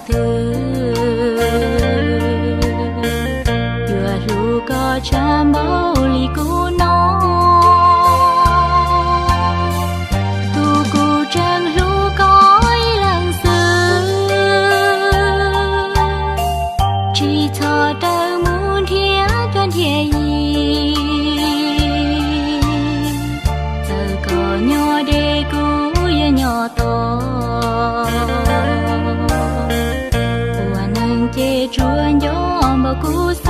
twg, yuav hlub koj tshaj npaum li kuv no. Tus kuv tseem hlub koj ib leeg xwb, tsis txhob rawm mus nrhiav cov nrhiav yim. Txawm koj nyob deb kuv yuav nyob tos, ua neeg ces tsuas nco npaum kuv xwb.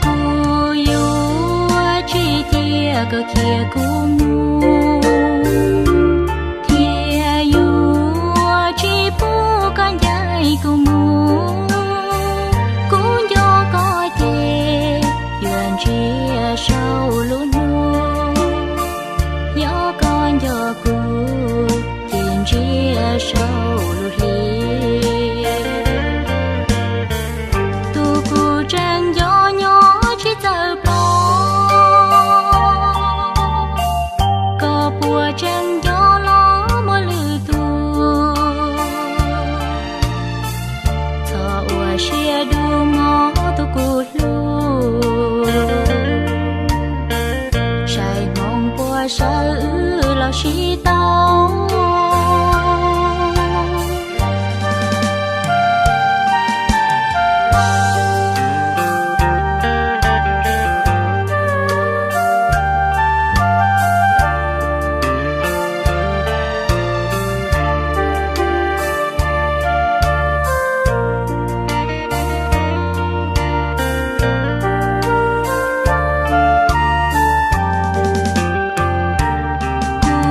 Kuv yuav tsis cia koj khiav kuv mus, thiab yuav tsis pub koj ncaim kuv mus. Kuv nco koj ces yuav ntsia saum lub hnub, yog koj nco kuv ces ntsia saum lub hli. Tus kuv tseem nco nyob tsis txawj pom, koj puas tseem nco los muaj lwm tus? Txhob ua siab dub mog tus kuv hlub, saib hmoov puas sawv wb los sib tau.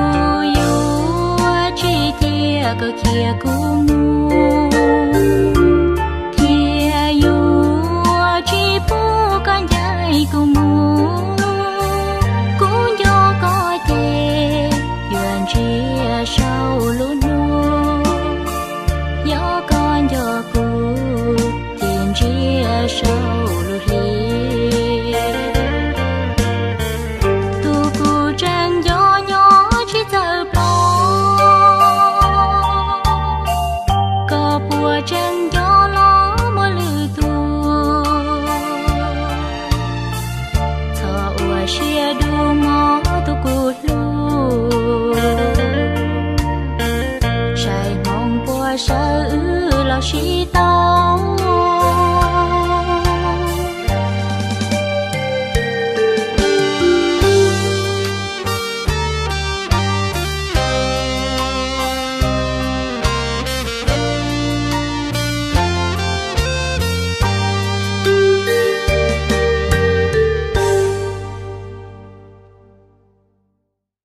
Kuv yuav tsis cia koj khiav kuv mus, thiab yuav tsis pub koj ncaim kuv mus. Kuv nco koj ces yuav ntsia saum lub hnub, yog koj nco kuv ces ntsia saum lub hli. Tus kuv tseem nco nyob tsis txawj pom, koj puas tseem nco los muaj lwm tus? Txhob ua siab dub